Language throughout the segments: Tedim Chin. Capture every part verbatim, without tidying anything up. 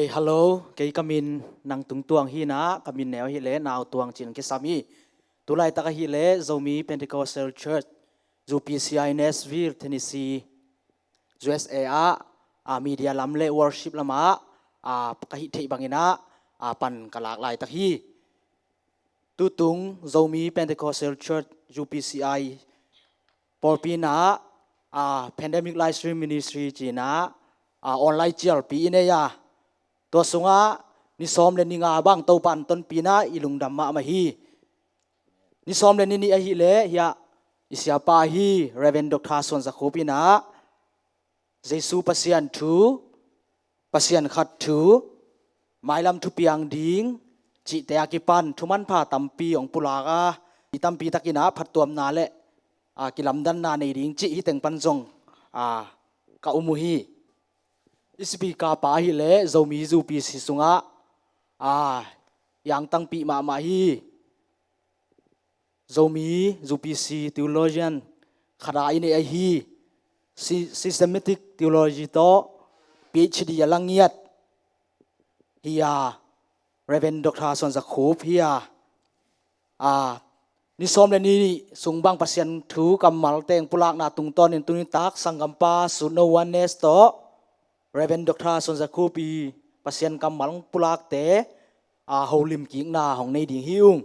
Hello, kei ka min Nang Tung Tuang hi-in ah, ka min neu ahih leh Nau Tuang ci-in kisam hi. Tulaitak ahih leh Zomi Pentecostal Church, U P C I Nashville, Tennessee, U S A ah, ah, media lam le worship lamah, ah, ka hih theih bangin ah, ah, pan ka lak laitak hi. Tutung Zomi Pentecostal Church, U P C I, pawlpi in ah, ah, Pandemic Live Stream Ministry ci-in ah, ah, online cialpi i nei a, tua sungah ni sawm le ni nga bang Topa in tonpih in ah i lungdam mahmah hi. Ni sawm le ni nih ahih leh hiah i siapa hi Reverend Doctor Suan Za Khup in ah Jesu Pasian thu, Pasian khat thu, mailam thupiang ding cihte a kipan thu manpha tampi hong pulak a, mi tampi takin ah phattuamna le, ah, kilamdanna nei ding cih hih teng pan zong, ah, ka um uh hi. I speaker pa ahih leh Zomi U P C sungah, ah, i angtangpih mahmah hi. Zomi U P C theologian khat a i neih ahi, sy-, systematic theology tawh P H D a la ngiat hi a, Reverend Doctor Suan Za Khup hi a, a, ni sawm le ni nih sung bang Pasian thu kammalte hong pulakna tungtawnin tuni tak sanggampa Sutno Oneness tawh Reverend Doctor Suan Za Khup i Pasian kammal hong pulakte, a, holim kikna hong nei ding hi ung.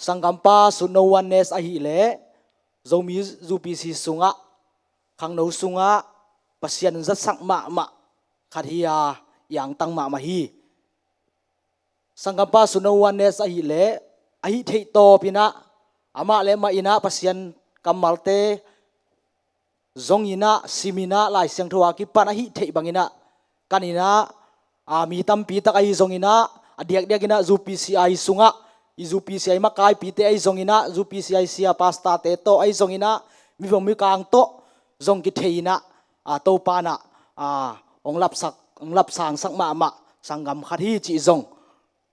Sanggampa Sutno Oneness ahih leh Zomi U P C sungah khangno sungah Pasian zatsak mahmah khat hi a, i angtang mahmah hi. Sanggampa Sutno Oneness ahih leh a hih theih tawpin ah amah le amah in ah Pasian kammalte zongin ah, simin ah, Lai Siangtho a kipan a hih theih bangin ah, kan in ah, a, mi tampi tak ahi zongin ah, a diakdiakin ah U P C I sungah, i U P C I makaipite ahi zongin ah, U P C I sia pastorte tawh ahi zongin ah, mivong mikang tawh zong kithei in ah, a, Topa in ah, a, hong lapsak, hong lapsangsak mahmah sanggam khat hi cih zong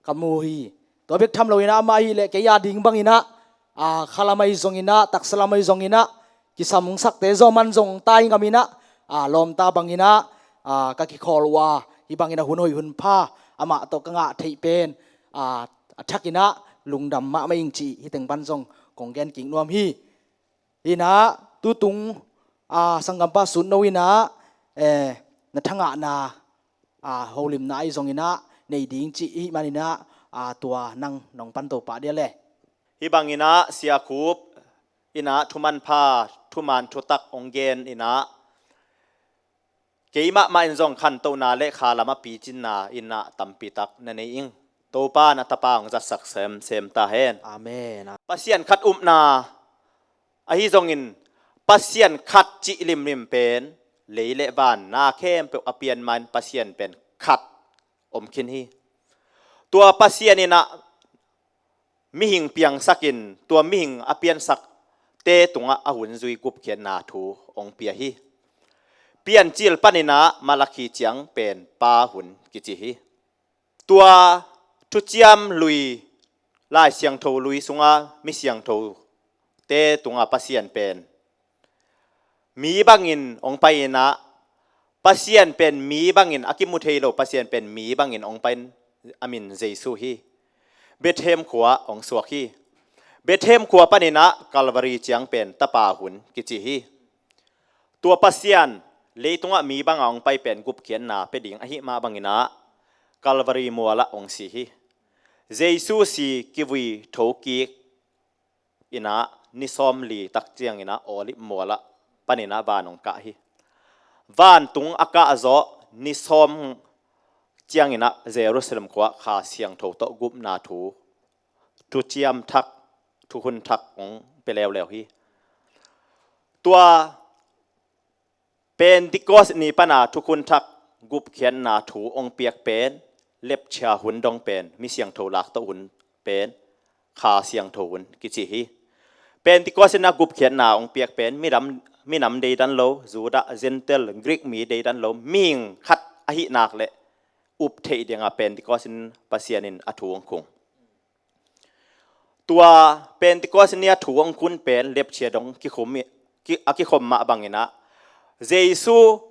ka mu hi. Tua bek tham loin ah amah ahih leh kei a ding bangin ah, a, khalam ahi zongin ah, taksa lam ahi zongin ah, kisamsakte zaw man zong tai ngam in ah, a, lawmta bangin ah, a, ka kikhawl uh a, hih bangin ah hun hoih hun pha amah tawh ka ngah theih pen, a, a thakin ah lungdam mahmah ing cih hih teng pan zong kong gen kik nuam hi. Hi in ah, tutung, a, sanggampa Sutno in ah, eh, na thangahna, a, holimna ahi zongin ah nei ding cih ahih manin ah, a, tua nang nong pan to pah dia le. Hih bangin ah Sia Khup in ah thu manpha, thuman thutak hong gen in ah, keimah mah in zong khantohna le khalam a picinna in ah tampi tak na nei ing. Topa in a tapa hong zatsak semsem ta hen. Amen. Pasian khat upna ahi zongin, Pasian khat cih limlim pen lei le van na khempeuh a pian ma in Pasian pen khat om khin hi. Tua Pasian in ah mihing piangsakin, tua mihing a piansakte tungah a hun zui gupkhiatna thu hong pia hi. Piancil panin ah Malakhi ciang pen pa hun kici hi. Tua thuciam lui, Lai Siangtho lui sunga mi siangthote tunga Pasian pen mi bangin hong pai in ah, Pasian pen mi bangin a kimu thei lo, Pasian pen mi bangin hong pai in a min Jesu hi. Bethlehem khua hong suak hi. Bethlehem khua panin ah Calvary ciang pen tapa hun kici hi. Tua Pasian leitungah mi banga hong pai pen gupkhiatna pia ding ahih mah bangin ah Calvary mualah hong si hi. Jesu si kivui thokik in ah ni sawmli tak ciangin ah Olive mualah panin ah van hong kah hi. Vantung a kah zawh ni sawm ciangin ah Jerusalem khua Kha Siangtho tawh gupna thu, thuciam thak, thukhun thak hong pia leuleu hi. Tua Pentecost ni pana thukhun thak gupkhiatna thu hong piak pen, lepchia hun dong pen, mi siangtho lak tawh hun pen, Kha Siangtho hun kici hi. Pentecost in a gupkhiatna hong piak pen, midam, minam deidan lo, Judah, Gentile, Greek mi deidan lo, mihing khat ahih nak le up theih dinga Pentecost in Pasian in a thu hong khung. Tua Pentecost ni a thu hong khun pen lepchia dong kikhum i, ki, a kikhom mah bangin ah, Jesu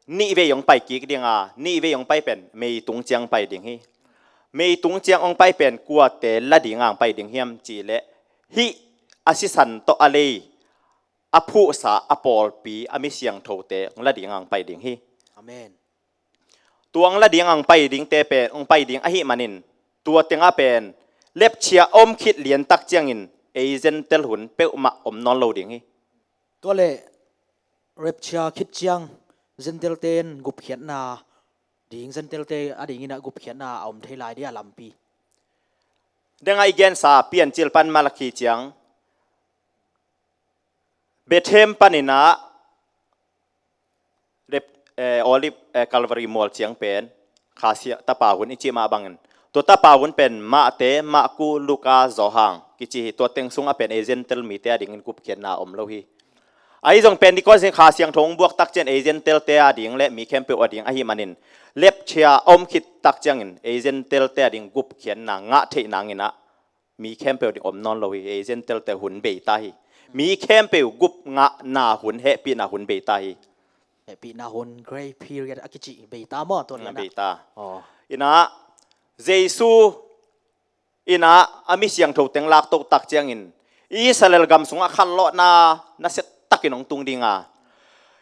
nih vei hong pai kik ding a, nih vei hong pai pen meitung ciang pai ding hi. Meitung ciang hong pai pen kuate la ding ang pai ding hiam cih leh, hih a sisan tawh a lei a phuhsa a pawlpi a mi siangthote hong la ding ang pai ding hi. Amen. Tua hong la ding ang pai dingte pen hong pai ding ahih manin, tua tengah pen rapture om khit liantak ciangin ei Gentile hun peuhmah om nawn lo ding hi. Tua leh rapture khit ciang Gentile-te in gupkhiatna ding, Gentile-te a dingin ah gupkhiatna a om thei lai dia lampi? Dengah i gensa Piancil pan Malakhi ciang Bethlehem panin ah rep, eh, Olive, eh, Calvary mual ciang pen Kha Siang Tapa hun i cih mah bangin, tua Tapa hun pen Mate, Marku, Luka, Johan kici hi. Tua teng sungah pen ei Gentile mite a dingin gupkhiatna om lo hi. Ahi zong Pentecost in Kha Siangtho hong buak tak ciang ei Gentile-te a ding le mi khempeuh a ding ahih manin, rapture a om khit tak ciangin ei Gentile-te a ding gupkhiatna ngah theih nangin ah mi khempeuh ding om nawn lo hi. Ei Gentile-te hun bei ta hi. Mi khempeuh gup ngahna hun, hehpihna hun bei ta hi. Hehpihna hun, grace period a kici bei ta maw, tua lian ah? Bei ta. Aw. Inah Jesu inah a mi siangtho teng laktoh tak ciangin Israel gam sungah khatlawhna nasia takin hong tung ding a,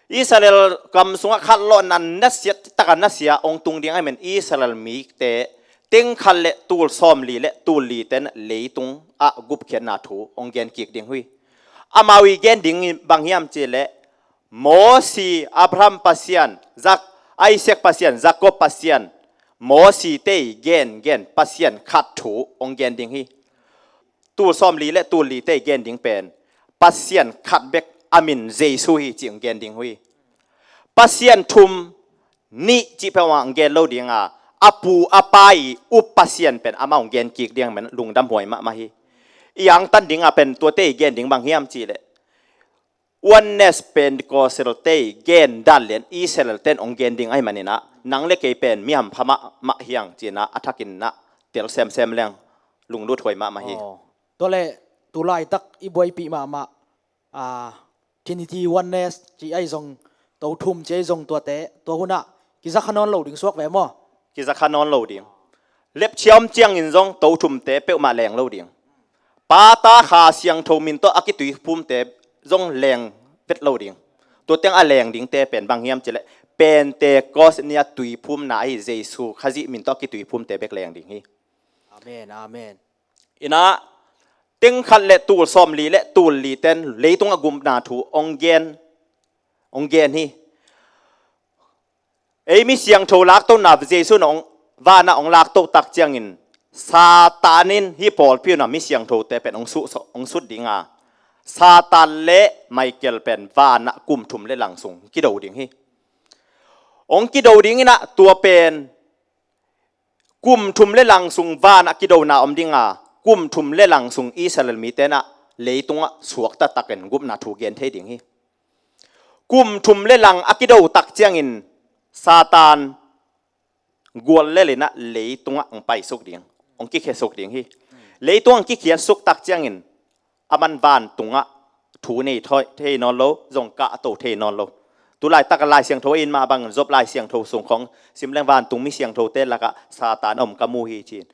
Israel gam sungah khatlawhna nasia taka nasia hong tung ding ahih manin Israel mite teng khat le tul sawmli le tul lite in leitung ah gupkhiatna thu hong gen kik ding uh hi. Amau i gen ding bang hiam cih leh, Mosi, Abraham Pasian, Zak, Isaac Pasian, Jacob Pasian, Mosi-te i gengen Pasian khat thu hong gen ding hi. Tul sawmli le tul lite i gen ding pen Pasian khat bek, a min Jesu hi cih hong gen ding uh hi. Pasian thum, nih cih peuhmah hong gen lo ding a, a pu a pa i up Pasian pen amah hong gen kik ding ahih manin lungdam huai mahmah hi. I angtan ding a pen tuate i gen ding bang hiam cih leh, Oneness Pentecostal-te i gen dan lian Israel-te in hong gen ding ahih manin ah, nang le kei pen mi hampha mahmah hi hang ci-in ah a thakin ah tel semsem leng lunglut huai mahmah hi. Aw. Tua leh tu laitak i buaipih mahmah, ah, Trinity, Oneness ci ahi zong, To Thum ci ahi zong, tuate tua hun ah kiza kha nawn lo ding suak ve maw? Kiza kha nawn lo ding. Rapture om ciangin zong To Thumte peuhmah leng lo ding. Pa, Ta, Kha Siangtho min tawh a kituiphumte zong leng vet lo ding. Tua teng a leng dingte pen bang hiam cih leh, Pentecost ni-a tuiphumna ahi Jesu Khazih min tawh a kituiphumte bek leng ding hi. Amen, amen. Inah, teng khat le tul sawmli le tul lite in leitungah gupna thu hong gen, hong gen hi. Ei mi siangtho laktohna, Jesu in hong, vanah hong laktoh tak ciangin, Satan in hih pawlpi hunah mi siangthote pen hong sut, hong sut ding a, Satan le Michael pen vanah kum thum le lang sung kido ding hi. Hong kido ding inah tua pen kum thum le lang sung vanah kidona om ding a, kum thum le lang sung Israel mite inah leitungah suakta takin gupna thu gen thei ding hi. Kum thum le lang a kido tak ciangin Satan guallel inah leitungah hong paisuk ding, hong kikhiasuk ding hi. Leitungah hong kikhiasuk tak ciangin aman vantungah thu nei thei nawn lo, zong kahto thei nawn lo. Tu laitak Lai Siangtho in mah bangin Job Lai Siangtho sung khawng sim leng vantung mi siangthote lakah Satan a om ka mu hi ci-in.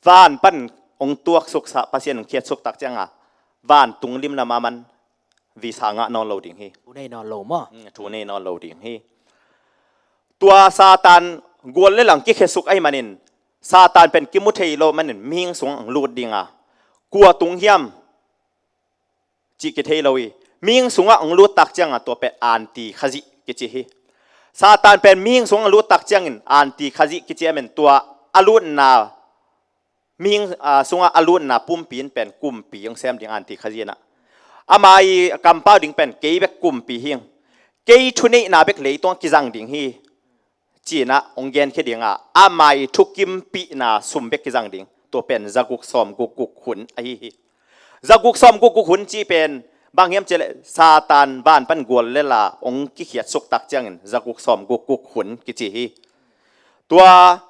Van pan hong tuaksuksa, Pasian hong khiatsuk tak ciangah vantung limlam aman visa ngah nawn lo ding hi. Thu nei nawn lo maw? Hmm, thu nei nawn lo ding hi. Tua Satan guallel hong kikhiasuk ahih manin, Satan pen kimu thei lo manin mihing sungah hong lut ding a, kua tung hiam cih kithei lo hi. Mihing sungah hong lut tak ciangah tua pen Anti Khazih kici hi. Satan pen mihing sungah hong lut tak ciangin Anti Khazih kici ahih manin tua a lutna, mihing, ah, sungah a lutna pumpi in pen kumpi hong sem ding, Anti Khazih inah. Ama i kampau ding pen kei bek kumpi hi ing. Kei thuneihna bek leitungah kizang ding hi, ci-in ah hong genkhia ding a, ama i thukimpihna sum bek kizang ding. Tua pen zaguk sawmguk guk hun ahi hi. Zaguk sawmguk guk hun cih pen bang hiam cih leh Satan van pan guallel a hong kikhiatsuk tak ciangin zaguk sawmguk guk hun kici hi. Tua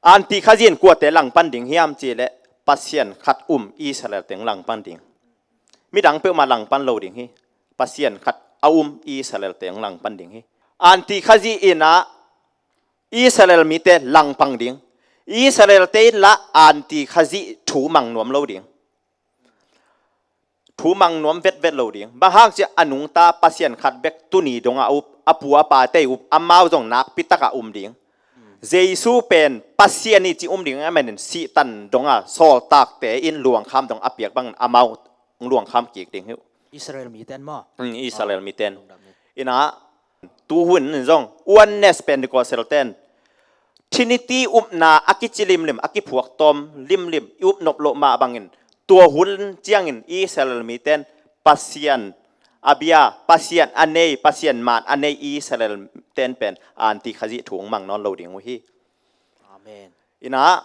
Anti Khazih in kuate langpan ding hiam cih leh Pasian khat um Israel-te hong langpan ding. Midang peuhmah langpan lo ding hi. Pasian khat a um Israel-te hong langpan ding hi. Anti Khazih in ah Israel mite langpang ding. Israel te in lah Anti Khazih thu mang nuam lo ding. Thu mang nuam vetvet lo ding. Bang hang cih a nungta Pasian khat bek tuni dongah a up, a pu a pate up, amau zong nakpi takah um ding. Jesu pen Pasian i ci um ding a manin Satan dongah sawltakte in luangkham dong a piak bangin amau luangkham kik ding hi uh. Israel miten maw? Mm, Israel miten. Lungdam hi. Inah tuhun zong Oneness Pentecostal ten Trinity upna a kici limlim, a kiphuak tawm limlim i upnop loh mah bangin tua hun ciangin Israel miten Pasian a bia, Pasian a nei, Pasian man a nei Israel ten pen Anti Khazih thu hong mang nawn lo ding uh hi. Amen. Inah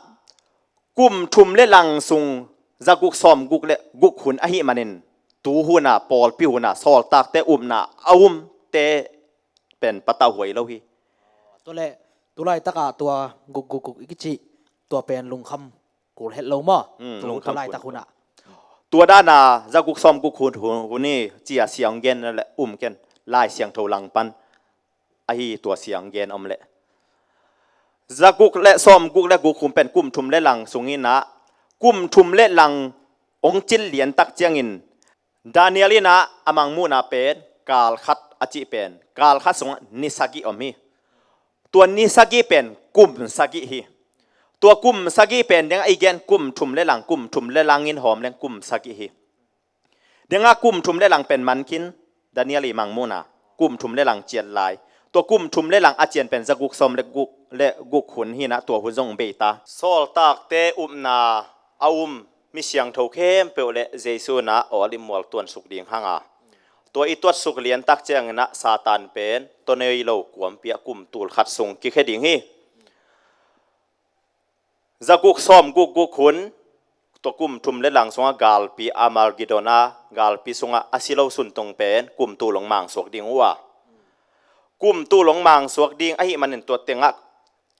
kum thum le lang sung zaguk sawm guk le guk hun ahih manin tu huna, pawlpi huna, sawltakte upna a umte pen patauhuai lo hi. Tua le, tu laitakah tua guk guk guk i kici, tua pen lungkham kul het lo maw? Hmm, tu, lungkham tu laitak kul. Hunah. Tua dana zaguk sawm guk hun, hun, hun hi cia siang gen le um ken, Lai Siangtho lang pan ahi tua siang gen om le. Zaguk le sawm guk le guk hun pen kum thum le lang sung inah, kum thum le lang hong cin liantak ciangin Daniel inah a mangmuhna pen kal khat a cih pen, kal khat sungah ni sagih om hi. Tua ni sagih pen kum sagih hi. Tua kum sagih pen dengah i gen kum thum le lang, kum thum le lang in hawm leng kum sagih hi. Dengah kum thum le lang pen mankhin, Daniel i mangmuhna kum thum le lang cian lai. Tua kum thum le lang a cian pen zaguk sawm le guk, le guk hun hinah tua hun zong beita. Sawltakte upna a um mi siangtho khempeuh le Jesu inah awlip mual tuansuk ding hanga, tua i tuatsuk liantak cianginah Satan pen tua nei lo kuampi ah kum tul khat sung kikhia ding hi. Zaguk sawm guk guk hun, tua kum thum le lang sungah galpi Armagedon a galpi sungah a si lo suntung pen kum tul hong mangsuak ding uh a, kum tul hong mangsuak ding ahih manin tua tengah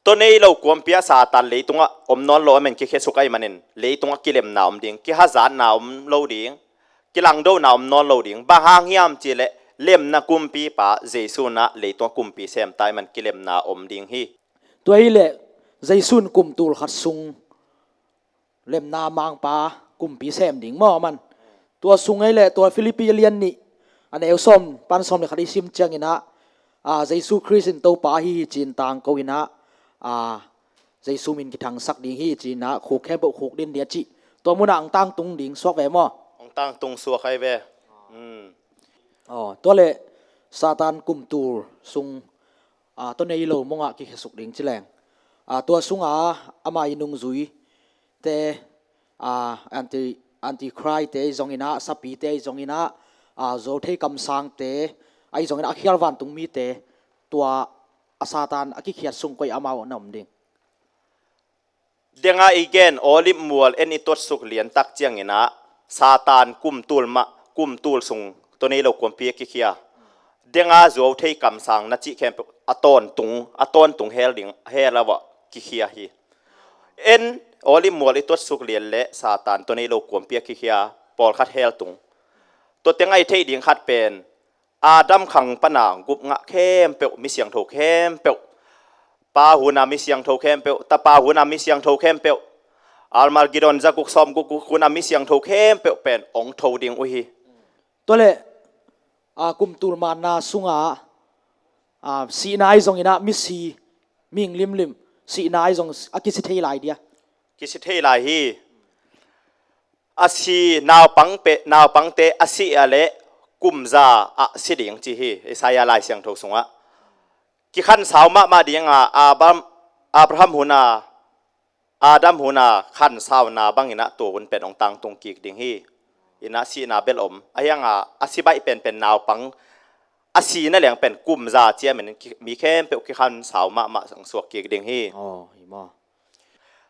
tua nei lo kuampi ah Satan leitungah om nawn lo a men kikhiasuk ahih manin leitungah kilemna om ding, kihazatna om lo ding, kilangdona om nawn lo ding. Bang hang hiam cihleh lemna kumpipa Jesu inah leitungah kumpi semta ahih man kilemna om ding hi. Tua hileh Jesu in kum tul khat sung lemna mangpa kumpi sem ding maw man. Tua sung ei le tua Philippi lian nih a neu sawm pan sawm le khat i sim cianginah, a, Jesu Khrist in Topa ahi hi ci-in tangko inah, a, Jesu min kithangsak ding hi ci-inah khuk khempeuh khuk din ding a cih. Tua munah hong tangtung ding suak ve maw? Hong tangtung suak ai ve. Hmm. Aw, tua le Satan kum tul sung, a, tua nei lo mongah kikhiasuk ding ci leng. A, tua sunga ama i nungzui te, a, anti, antichrist te i zonginah, sapi te i zonginah, a, zuauthei kamsang te a i zonginah a khial vantung mite tua a Satan a kikhiat sung koi amau na om ding. Denga i gen awlip mual en i tuatsuk liantak cianginah Satan kum tul mah, kum tul sung tua nei lo kuampi a kikhia. Denga zuauthei kamsang na cih khempeuh a tawntung, a tawntung hel ding, hel a vah kikhia hi. En awlip mual i tuatsuk lian le Satan tua nei lo kuampi a kikhia pawlkhat hel tung. Tua teng a i theih ding khat pen Adam khang pana gupngah khempeuh, mi siangtho khempeuh, pa huna mi siangtho khempeuh, tapa huna mi siangtho khempeuh, Armagedon zaguk sawm guk guk huna mi siangtho khempeuh pen ong tho ding uh hi. Tua le, a, kum tul manna sunga, a, sihna i zonginah misi, mihing limlim sihna i zong a kisi thei lai dia? Kisi thei lai hi. A si naupang pe, naupangte a si a le kumza ah si ding ci hi Isaiah Lai Siangtho sungah. Kikhansau mahmah dinga Abraham, Abraham huna, Adam huna khansauna banginah tua hun pen ong tangtung kik ding hi. Inah sihna bel om. A hianga a si baih penpen naupang a sina leng pen kumza ciamin ki-, mi khempeuh kikhansau mahmah suak kik ding hi. Aw, hi maw?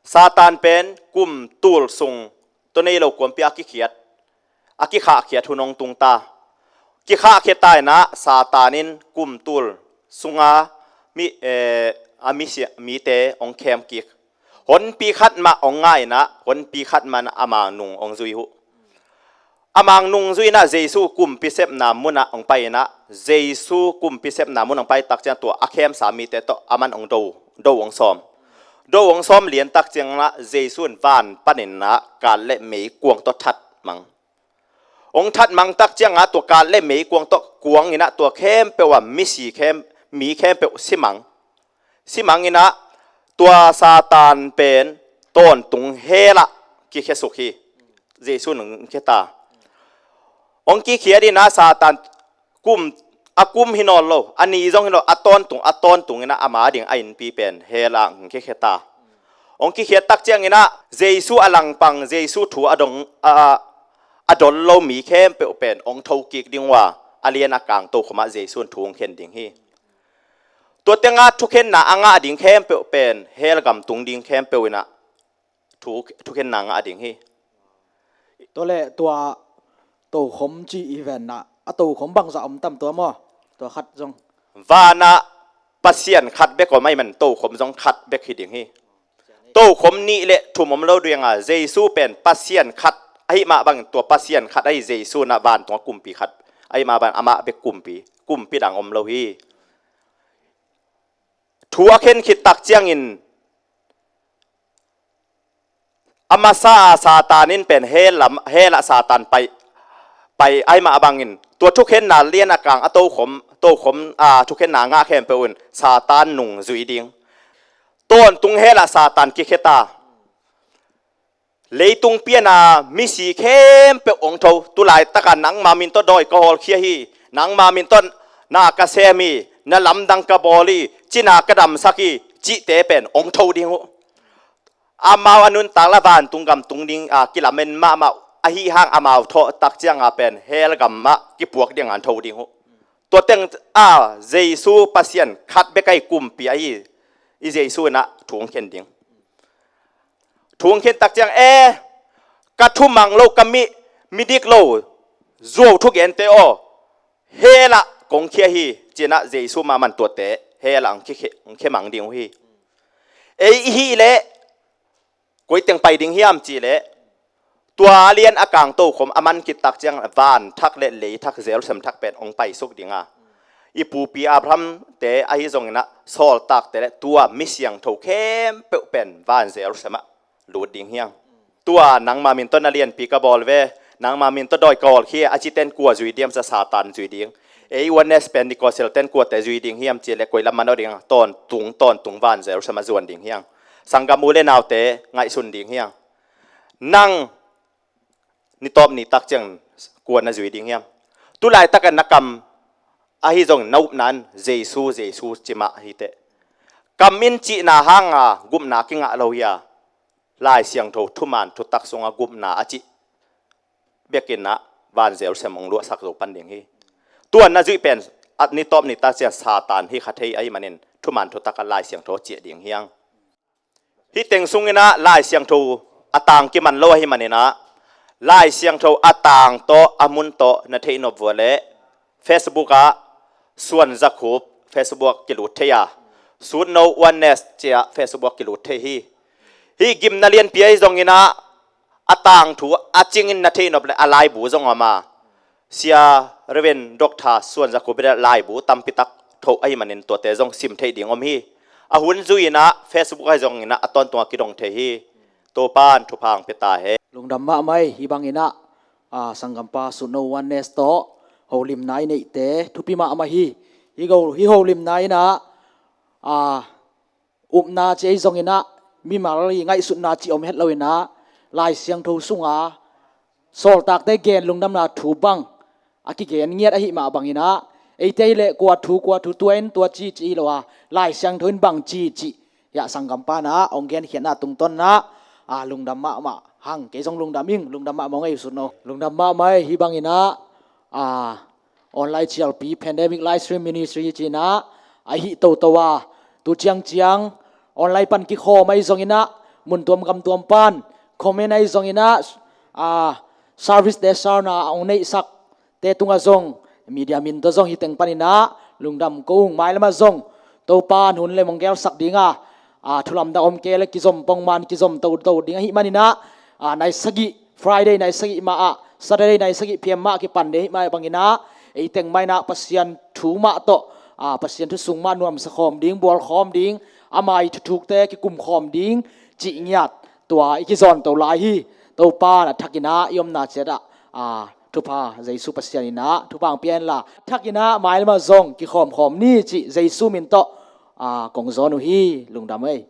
Satan pen kum tul sung tua nei lo kuampi a kikhiat, a kikhahkhiat hun ong tungta. Kikhahkhiat ta inah Satan in kum tul sunga mi, eh, a mi sia-, mite ong khem kik. Honpi khat mah ong ngah inah honpi khat mah inah ama nung ong zui uh. Amang nungzui inah Jesu kumpi sepna munah hong pai inah, Jesu kumpi sepna munah hong pai takciang tua a khemsa mite tawh aman hong do, do hong sawm. Do hong sawm lian takciang inah Jesu in van panin ah kat le meikuang tawh thatmang. Hong thatmang takciang ah tua kat le meikuang tawh kuang inah tua khempeuh ah misi khem, mi khempeuh simang. Simang inah tua Satan pen tawntung hell ah kikhesuk hi. Jesu in hong khia ta. Hong kikhiat inah Satan kum, a kum hi nawn lo, a ni zong hi lo, a tawntung, a tawntung inah ama ding a innpi pen hell ah hong kikhia ta. Hong kikhiat takciang inah Jesu a langpang, Jesu thu a dong, a, a dol lo mi khempeuh pen hong thokik ding uh a, a lian a kang tokhom ah Jesu in thu hong khen ding hi. Tua tengah thukhenna a ngah ding khempeuh pen hell gam tung ding khempeuh inah thu, thukhenna ngah ding hi. Tua le tua tokhom ci i venna, a tokhom bangzah om tam tua maw? Tua khat zong. Vanah Pasian khat bek om ahih man tokhom zong khat bek hi ding hi. Tokhom nih le thum om lo ding a, Jesu pen Pasian khat ahih mah bangin tua Pasian khat ahi Jesu inah vantungah kumpi khat ahih mah bangin amah bek kumpi, kumpi dang om lo hi. Thu a khen khit takciangin a masa a Satan in pen hell lam, hell ah Satan pai, pai ahih mah bangin tua thukhenna lian a kang a tokhom, tokhom a thukhenna ngah khempeuh in Satan nungzui ding. Tawntung hell ah Satan kikhia ta. Leitung pian a misi khempeuh hong tho. Tulaitak a nangma min tawh dawi ka hawlkhia hi, nangma min tawh na ka sem hi, na lamdang ka bawl hi, cina ka damsak hi, cihte pen hong tho ding uh. Amau a nuntak la vantung gam tung ding a kilamen mahmah ahih hang amau thawh takciang a pen hell gam ah kipuak ding a hong tho ding uh. Tua teng a Jesu Pasian khat bek ahi kumpi ahi i Jesu inah thu hong khen ding. Thu hong khen takciang, e, ka thumang lo, ka mi, midik lo, zuau thugente aw, hell ah kong khia hi, ci inah Jesu mahmah in tuate hell ah hong khia, hong khia mang ding uh hi. Ei i hih leh koi teng pai ding hiam cih leh, tua lian a kang tokhom a man khit takciang van thak le lei thak, Jerusalem thak pen hong paisuk ding a, i pupi Abraham te ahi zong inah sawltakte le tua mi siangtho khempeuh pen van Jerusalem ah lut ding hiang. Tua nangma min tawh na lianpi ka bawl ve, nangma min tawh dawi ka hawlkhia a cite in kua zui diam, sa Satan zui ding. Ei Oneness Pentecostal te in kuate zui ding hiam cih leh koi lam manawh ding a, tawntung, tawntung van Jerusalem ah zuan ding hiang. Sanggam u le naute ngaihsun ding hiang. Nang ni tawp ni takciang kua na zui ding hiam? Tulaitak a na kam ahi zong na upna in Jesu, Jesu ci mah hi teh. Kam in cihna hanga gupna kingah lo hi a, Lai Siangtho thuman thutak sunga gupna a cih bekin ah van Jerusalem hong luahsak zo pan ding hi. Tua na zuih pen a ni tawp ni takciang Satan hi kha thei ahih manin thuman thutak ah Lai Siangtho ciah ding hiang. Hih teng sungin ah Lai Siangtho a tang kiman lo ahih manin ah, Lai Siangtho a tang tawh, a mun tawh na theih nop uh leh Facebook ah Suan Za Khup Facebook ah kilut thei a, Sutno Oneness ci-ah Facebook ah kilut thei hi. Hih gimna lianpi ahi zongin ah a tangthu a cingin na theih nop leh a laibu zong om a, Sia Reverend Doctor Suan Za Khup in ah laibu tampi tak thoh ahih manin tuate zong sim theih ding om hi. A hun zui-in ah Facebook ahi zongin ah a tawntung ah kidong thei hi. Topa'n thupha hong pia ta hen. Lungdam mahmah hi. Hih bangin ah, ah, sanggampa Sutno Oneness tawh holimna i neihte thupi mahmah hi. Hih ho, hih holimna in ah, ah, upna ci ahi zongin ah, mimal i ngaihsutna ci om het lo-in ah, Lai Siangtho sunga sawltakte gen lungdamna thu bang a kigen ngiat ahih mah bangin ah, eite ahi leh kua thu, kua thu, tua in tua ci, ci hi lo a, Lai Siangtho in bang ci, ci hiah sanggampa in ah hong genkhiatna tungtawn in ah, a, lungdam mahmah hang. Kei zong lungdam ing, lungdam mahmah hong ei uh Sutno. Lungdam mahmah hi. Hih bangin ah, a, online cialpi, pandemic live stream ministry ci-in ah, a hih toto a, tu ciangciang online pan kikhawm ahi zongin ah, mun tuam gam tuam pan comment ahi zongin ah, a, service te sarna a hong neihsakte tungah zong, media min tawh zong hih teng panin ah lungdam ko ung. Mailam ah zong Topa'n hun lem hong gelsak ding a, a, thu lamdang om kei leh kizom pongman, kizom toto ding ahih manin ah, a, nai sagih, Friday nai sagih mah ah Saturday nai sagih P M mah kipan ding ahih mah bangin ah, ei teng mah in ah Pasian thu mah tawh, ah, Pasian thu sung mah nuamsa khawm ding, bual khawm ding, ama ii thuthukte kikum khawm ding cih ngiat tua i kizawn to lai hi. Topa in a thakin ah i omna ciat ah, ah, thupha Jesu Pasian in ah thupha hong pia hen la, a thakin ah mailam ah zong kikhawm khawm ni cih Jesu min tawh, ah, kong zawn uh hi. Lungdam ei.